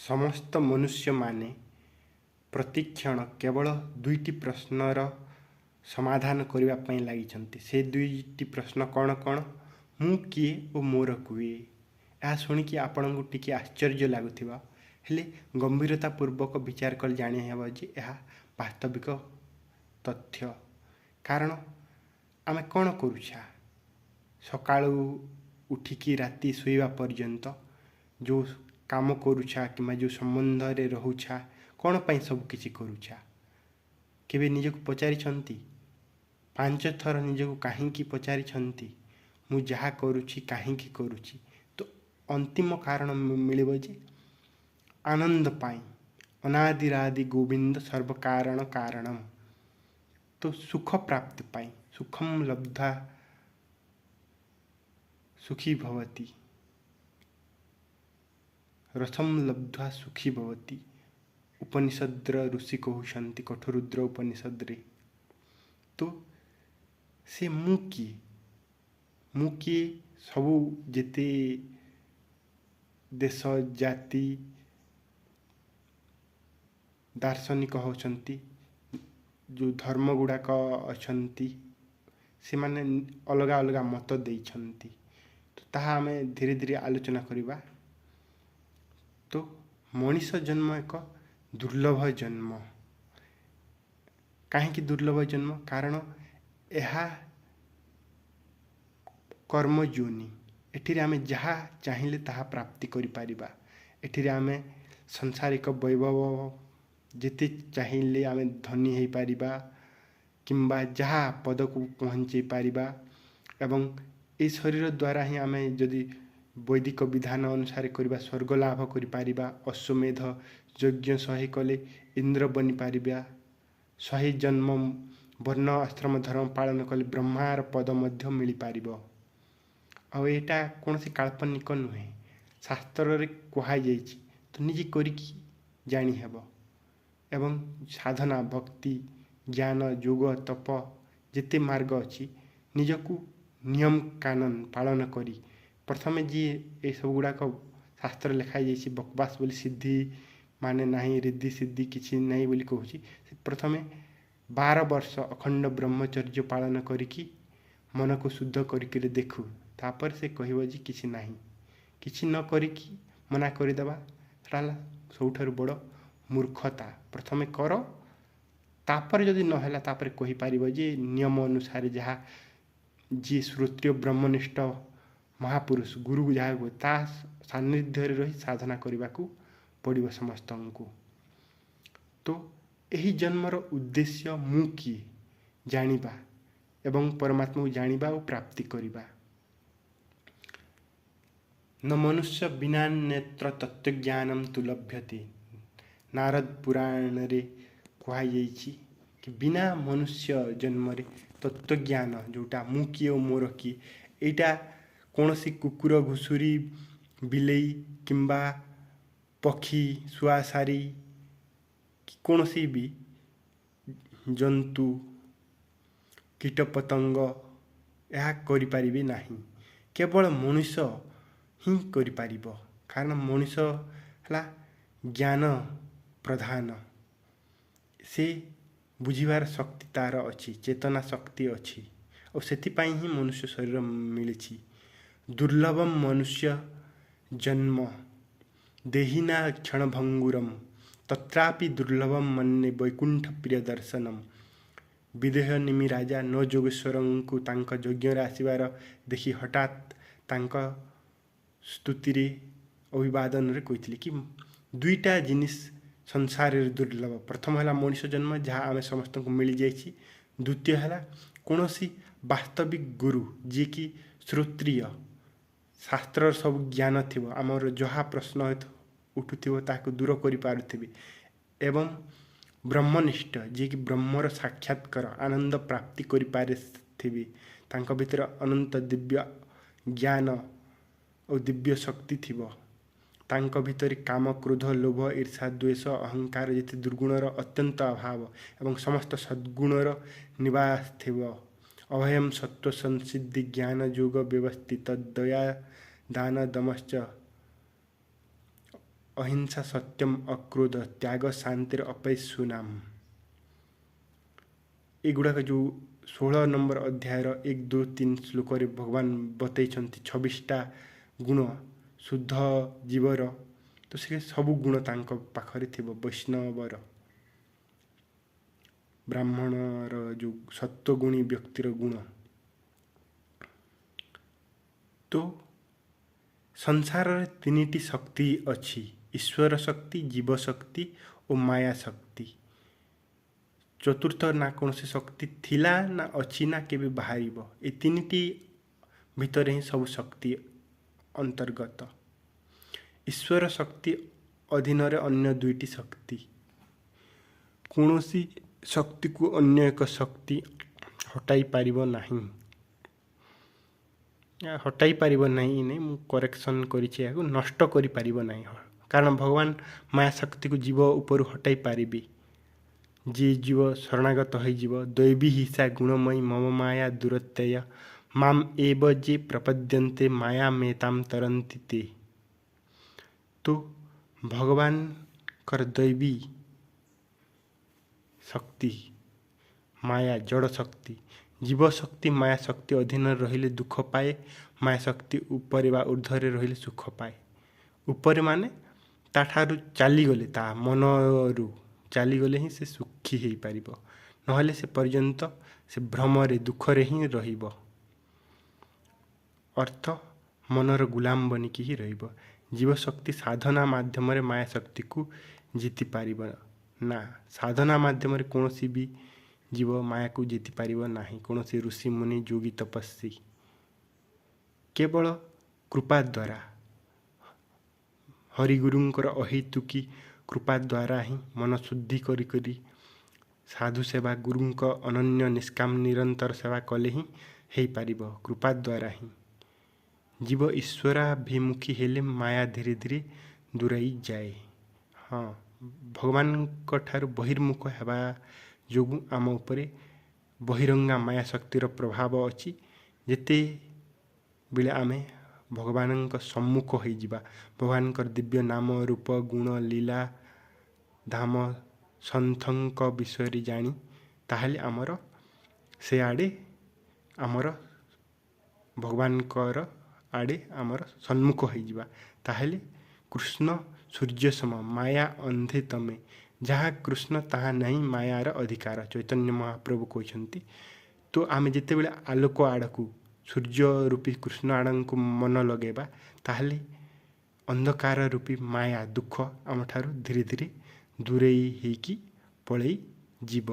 ସମସ୍ତ ମନୁଷ୍ୟମାନେ ପ୍ରତିକ୍ଷଣ କେବଳ ଦୁଇଟି ପ୍ରଶ୍ନର ସମାଧାନ କରିବା ପାଇଁ ଲାଗିଛନ୍ତି। ସେ ଦୁଇଟି ପ୍ରଶ୍ନ କ'ଣ କ'ଣ? ମୁଁ କିଏ ଓ ମୋର କିଏ? ଏହା ଶୁଣିକି ଆପଣଙ୍କୁ ଟିକେ ଆଶ୍ଚର୍ଯ୍ୟ ଲାଗୁଥିବ, ହେଲେ ଗମ୍ଭୀରତା ପୂର୍ବକ ବିଚାର କଲେ ଜାଣି ହେବ ଯେ ଏହା ବାସ୍ତବିକ ତଥ୍ୟ। କାରଣ ଆମେ କ'ଣ କରୁଛା? ସକାଳୁ ଉଠିକି ରାତି ଶୋଇବା ପର୍ଯ୍ୟନ୍ତ ଯେଉଁ କାମ କରୁଛା କିମ୍ବା ଯେଉଁ ସମ୍ବନ୍ଧରେ ରହୁଛା, କ'ଣ ପାଇଁ ସବୁ କିଛି କରୁଛା? କେବେ ନିଜକୁ ପଚାରିଛନ୍ତି? 5 ଥର ନିଜକୁ କାହିଁକି ପଚାରିଛନ୍ତି, ମୁଁ ଯାହା କରୁଛି କାହିଁକି କରୁଛି? ତ ଅନ୍ତିମ କାରଣ ମିଳିବ ଯେ ଆନନ୍ଦ ପାଇଁ। ଅନାଦିରାଦି ଗୋବିନ୍ଦ ସର୍ବକାରଣ କାରଣମ୍। ତ ସୁଖ ପ୍ରାପ୍ତି ପାଇଁ। ସୁଖମ୍ ଲବ୍ଧ୍ୱା ସୁଖୀ ଭବତି, ରସମ୍ ଲବ୍ଧ୍ୱା ସୁଖୀ ଭବତି। ଉପନିଷଦର ଋଷି କହୁଛନ୍ତି କଠୋରୁଦ୍ର ଉପନିଷଦରେ। ତ ସେ ମୁଁ କିଏ, ମୁଁ କିଏ ସବୁ ଯେତେ ଦେଶ ଜାତି ଦାର୍ଶନିକ ହେଉଛନ୍ତି, ଯେଉଁ ଧର୍ମ ଗୁଡ଼ାକ ଅଛନ୍ତି, ସେମାନେ ଅଲଗା ଅଲଗା ମତ ଦେଇଛନ୍ତି। ତ ତାହା ଆମେ ଧୀରେ ଧୀରେ ଆଲୋଚନା କରିବା। ତ ମଣିଷ ଜନ୍ମ ଏକ ଦୁର୍ଲଭ ଜନ୍ମ। କାହିଁକି ଦୁର୍ଲଭ ଜନ୍ମ? କାରଣ ଏହା କର୍ମଯୋନି। ଏଠିରେ ଆମେ ଯାହା ଚାହିଁଲେ ତାହା ପ୍ରାପ୍ତି କରିପାରିବା। ଏଠିରେ ଆମେ ସଂସାରିକ ବୈଭବ ଯେତେ ଚାହିଁଲେ ଆମେ ଧନୀ ହେଇପାରିବା କିମ୍ବା ଯାହା ପଦକୁ ପହଞ୍ଚେଇ ପାରିବା। ଏବଂ ଏହି ଶରୀର ଦ୍ୱାରା ହିଁ ଆମେ ଯଦି ବୈଦିକ ବିଧାନ ଅନୁସାରେ କରିବା ସ୍ୱର୍ଗ ଲାଭ କରିପାରିବା। ଅଶ୍ୱମେଧ ଯଜ୍ଞ 100 କଲେ ଇନ୍ଦ୍ର ବନିପାରିବା। 100 ଜନ୍ମ ବର୍ଣ୍ଣ ଆଶ୍ରମ ଧର୍ମ ପାଳନ କଲେ ବ୍ରହ୍ମାର ପଦ ମଧ୍ୟ ମିଳିପାରିବ। ଆଉ ଏଇଟା କୌଣସି କାଳ୍ପନିକ ନୁହେଁ, ଶାସ୍ତ୍ରରେ କୁହାଯାଇଛି। ତ ନିଜେ କରିକି ଜାଣିହେବ। ଏବଂ ସାଧନା, ଭକ୍ତି, ଜ୍ଞାନ, ଯୋଗ, ତପ ଯେତେ ମାର୍ଗ ଅଛି, ନିଜକୁ ନିୟମ କାନୁନ ପାଳନ କରି ପ୍ରଥମେ ଯିଏ ଏସବୁ ଗୁଡ଼ାକ ଶାସ୍ତ୍ର ଲେଖାଯାଇଛି ବକବାସ ବୋଲି, ସିଦ୍ଧି ମାନେ ନାହିଁ, ରିଦ୍ଧି ସିଦ୍ଧି କିଛି ନାହିଁ ବୋଲି କହୁଛି, ସେ ପ୍ରଥମେ 12 ବର୍ଷ ଅଖଣ୍ଡ ବ୍ରହ୍ମଚର୍ଯ୍ୟ ପାଳନ କରିକି ମନକୁ ଶୁଦ୍ଧ କରିକିରି ଦେଖୁ, ତାପରେ ସେ କହିବ ଯେ କିଛି ନାହିଁ। କିଛି ନ କରିକି ମନା କରିଦେବା ସେଟା ହେଲା ସବୁଠାରୁ ବଡ଼ ମୂର୍ଖତା। ପ୍ରଥମେ କର, ତାପରେ ଯଦି ନହେଲା ତାପରେ କହିପାରିବ ଯେ ନିୟମ ଅନୁସାରେ ଯାହା ଯିଏ ଶ୍ରୋତ୍ରିୟ ବ୍ରହ୍ମନିଷ୍ଠ ମହାପୁରୁଷ ଗୁରୁ ଯାହାକୁ ତା ସାନ୍ନିଧ୍ୟରେ ରହି ସାଧନା କରିବାକୁ ପଡ଼ିବ ସମସ୍ତଙ୍କୁ। ତ ଏହି ଜନ୍ମର ଉଦ୍ଦେଶ୍ୟ ମୁଁ କିଏ ଜାଣିବା ଏବଂ ପରମାତ୍ମାକୁ ଜାଣିବା ଓ ପ୍ରାପ୍ତି କରିବା। ନ ମନୁଷ୍ୟ ବିନାନ୍ୟତ୍ର ତତ୍ତ୍ୱଜ୍ଞାନମ୍ ତୁ ଲଭ୍ୟତେ। ନାରଦ ପୁରାଣରେ କୁହାଯାଇଛି କି ବିନା ମନୁଷ୍ୟ ଜନ୍ମରେ ତତ୍ତ୍ୱଜ୍ଞାନ ଯେଉଁଟା ମୁଁ କିଏ ଓ ମୋର କିଏ, ଏଇଟା କୌଣସି କୁକୁର, ଘୁଷୁରୀ, ବିଲେଇ କିମ୍ବା ପକ୍ଷୀ, ଶୁଆଶାରୀ କି କୌଣସି ବି ଜନ୍ତୁ, କୀଟପତଙ୍ଗ ଏହା କରିପାରିବେ ନାହିଁ। କେବଳ ମଣିଷ ହିଁ କରିପାରିବ। କାରଣ ମଣିଷ ହେଲା ଜ୍ଞାନ ପ୍ରଧାନ। ସେ ବୁଝିବାର ଶକ୍ତି ତାର ଅଛି, ଚେତନା ଶକ୍ତି ଅଛି, ଆଉ ସେଥିପାଇଁ ହିଁ ମନୁଷ୍ୟ ଶରୀର ମିଳିଛି। ଦୁର୍ଲଭ ମନୁଷ୍ୟ ଜନ୍ମ ଦେହିନା କ୍ଷଣଭଙ୍ଗୁରମ୍ ତତ୍ରାପି ଦୁର୍ଲଭ ମନ୍ୟେ ବୈକୁଣ୍ଠ ପ୍ରିୟ ଦର୍ଶନମ୍। ବିଦେହ ନିମି ରାଜା ନ ଯୋଗେଶ୍ୱରଙ୍କୁ ତାଙ୍କ ଯଜ୍ଞରେ ଆସିବାର ଦେଖି ହଠାତ୍ ତାଙ୍କ ସ୍ତୁତିରେ ଅଭିବାଦନରେ କହିଥିଲେ କି ଦୁଇଟା ଜିନିଷ ସଂସାରରେ ଦୁର୍ଲଭ। ପ୍ରଥମ ହେଲା ମଣିଷ ଜନ୍ମ, ଯାହା ଆମେ ସମସ୍ତଙ୍କୁ ମିଳିଯାଇଛି। ଦ୍ୱିତୀୟ ହେଲା କୌଣସି ବାସ୍ତବିକ ଗୁରୁ, ଯିଏକି ଶ୍ରୋତ୍ରିୟ, ଶାସ୍ତ୍ରର ସବୁ ଜ୍ଞାନ ଥିବ, ଆମର ଯାହା ପ୍ରଶ୍ନ ଉଠୁଥିବ ତାହାକୁ ଦୂର କରିପାରୁଥିବେ, ଏବଂ ବ୍ରହ୍ମନିଷ୍ଠ, ଯିଏକି ବ୍ରହ୍ମର ସାକ୍ଷାତକାର ଆନନ୍ଦ ପ୍ରାପ୍ତି କରିପାରିଥିବେ, ତାଙ୍କ ଭିତରେ ଅନନ୍ତ ଦିବ୍ୟ ଜ୍ଞାନ ଓ ଦିବ୍ୟ ଶକ୍ତି ଥିବ। ତାଙ୍କ ଭିତରେ କାମ, କ୍ରୋଧ, ଲୋଭ, ଈର୍ଷା, ଦ୍ୱେଷ, ଅହଙ୍କାର ଯେତେ ଦୁର୍ଗୁଣର ଅତ୍ୟନ୍ତ ଅଭାବ ଏବଂ ସମସ୍ତ ସଦ୍ଗୁଣର ନିବାସ ଥିବ। ଅଭୟಂ ସତ୍ୱ ସଂସିଦ୍ଧି ଜ୍ଞାନ ଯୋଗ ବ୍ୟବସ୍ଥିତ ଦୟା ଦାନ ଦମଶ୍ଚ ଅହିଂସା, ସତ୍ୟମ, ଅକ୍ରୋଧ, ତ୍ୟାଗ, ଶାନ୍ତିର ଅପୈଶୁନାମ। ଏଗୁଡ଼ାକ ଯେଉଁ 16 ନମ୍ବର ଅଧ୍ୟାୟର 1, 2, 3 ଶ୍ଲୋକରେ ଭଗବାନ ବତେଇଛନ୍ତି 26ଟା ଗୁଣ ଶୁଦ୍ଧ ଜୀବର, ତ ସେ ସବୁ ଗୁଣ ତାଙ୍କ ପାଖରେ ଥିବ। ବୈଷ୍ଣବର, ବ୍ରାହ୍ମଣର ଯେଉଁ ସତ୍ୱଗୁଣୀ ବ୍ୟକ୍ତିର ଗୁଣ। ତ ସଂସାରରେ 3ଟି ଶକ୍ତି ଅଛି, ଈଶ୍ୱର ଶକ୍ତି, ଜୀବ ଶକ୍ତି ଓ ମାୟା ଶକ୍ତି। ଚତୁର୍ଥ ନା କୌଣସି ଶକ୍ତି ଥିଲା ନା ଅଛି ନା କେବେ ବାହାରିବ। ଏ 3ଟି ଭିତରେ ହିଁ ସବୁ ଶକ୍ତି ଅନ୍ତର୍ଗତ। ଈଶ୍ୱର ଶକ୍ତି ଅଧୀନରେ ଅନ୍ୟ 2ଟି ଶକ୍ତି। କୌଣସି ଶକ୍ତିକୁ ଅନ୍ୟ ଏକ ଶକ୍ତି ହଟାଇ ପାରିବ ନାହିଁ, ହଟାଇ ପାରିବ ନାହିଁ ନାଇଁ, ମୁଁ କରେକ୍ସନ୍ କରିଛି ଏହାକୁ, ନଷ୍ଟ କରିପାରିବ ନାହିଁ। କାରଣ ଭଗବାନ ମାୟା ଶକ୍ତିକୁ ଜୀବ ଉପରୁ ହଟାଇ ପାରିବେ। ଯିଏ ଜୀବ ଶରଣାଗତ ହୋଇଯିବ, ଦୈବୀ ହିସା ଗୁଣମୟୀ ମମ ମାୟା ଦୂରତ୍ୟୟ ମାମ୍ ଏବ ଯେ ପ୍ରପଦ୍ୟନ୍ତେ ମାୟା ମେତାମ ତରନ୍ତି ତେ। ତ ଭଗବାନଙ୍କର ଦୈବୀ ଶକ୍ତି ମାୟା ଜଡ଼ ଶକ୍ତି, ଜୀବ ଶକ୍ତି ମାୟା ଶକ୍ତି ଅଧୀନରେ ରହିଲେ ଦୁଃଖ ପାଏ, ମାୟା ଶକ୍ତି ଉପରେ ବା ଉର୍ଦ୍ଧ୍ୱରେ ରହିଲେ ସୁଖ ପାଏ। ଉପରେ ମାନେ ତାଠାରୁ ଚାଲିଗଲେ, ତା ମନରୁ ଚାଲିଗଲେ ହିଁ ସେ ସୁଖୀ ହେଇପାରିବ, ନହେଲେ ସେ ପର୍ଯ୍ୟନ୍ତ ସେ ଭ୍ରମରେ ଦୁଃଖରେ ହିଁ ରହିବ। ଅର୍ଥ ମନର ଗୁଲାମ ବନିକି ହିଁ ରହିବ। ଜୀବଶକ୍ତି ସାଧନା ମାଧ୍ୟମରେ ମାୟା ଶକ୍ତିକୁ ଜିତିପାରିବ ନା। ସାଧନା ମାଧ୍ୟମରେ କୌଣସି ବି ଜୀବ ମାୟାକୁ ଜିତିପାରିବ ନାହିଁ, କୌଣସି ଋଷି ମୁନି ଯୋଗୀ ତପସ୍ୱୀ। କେବଳ କୃପା ଦ୍ୱାରା, ହରିଗୁରୁଙ୍କର ଅହେତୁକୀ କୃପା ଦ୍ୱାରା ହିଁ ମନ ଶୁଦ୍ଧି କରି କରି ସାଧୁ ସେବା, ଗୁରୁଙ୍କ ଅନନ୍ୟ ନିଷ୍କାମ ନିରନ୍ତର ସେବା କଲେ ହିଁ ହେଇପାରିବ, କୃପା ଦ୍ୱାରା ହିଁ। ଜୀବ ଈଶ୍ୱରାଭିମୁଖୀ ହେଲେ ମାୟା ଧୀରେ ଧୀରେ ଦୂରେଇ ଯାଏ। ହଁ, ଭଗବାନଙ୍କ ଠାରୁ ବହିର୍ମୁଖ ହେବା ଯୋଗୁଁ ଆମ ଉପରେ ବହିରଙ୍ଗା ମାୟା ଶକ୍ତିର ପ୍ରଭାବ ଅଛି। ଯେତେବେଳେ ଆମେ ଭଗବାନଙ୍କ ସମ୍ମୁଖ ହେଇଯିବା, ଭଗବାନଙ୍କର ଦିବ୍ୟ ନାମ, ରୂପ, ଗୁଣ, ଲୀଳା, ଧାମ, ସନ୍ଥଙ୍କ ବିଷୟରେ ଜାଣି, ତାହେଲେ ଆମର ସେଆଡ଼େ ଆମର ଭଗବାନଙ୍କର ଆଡ଼େ ଆମର ସମ୍ମୁଖ ହେଇଯିବା। ତାହେଲେ କୃଷ୍ଣ ସୂର୍ଯ୍ୟ ସମ ମାୟା ଅନ୍ଧେ ତମେ, ଯାହା କୃଷ୍ଣ ତାହା ନାହିଁ ମାୟାର ଅଧିକାର, ଚୈତନ୍ୟ ମହାପ୍ରଭୁ କହିଛନ୍ତି। ତ ଆମେ ଯେତେବେଳେ ଆଲୋକ ଆଡ଼କୁ, ସୂର୍ଯ୍ୟ ରୂପୀ କୃଷ୍ଣ ଆଡ଼କୁ ମନ ଲଗାଇବା, ତାହେଲେ ଅନ୍ଧକାର ରୂପୀ ମାୟା ଦୁଃଖ ଆମଠାରୁ ଧୀରେ ଧୀରେ ଦୂରେଇ ହେଇକି ପଳେଇ ଯିବ।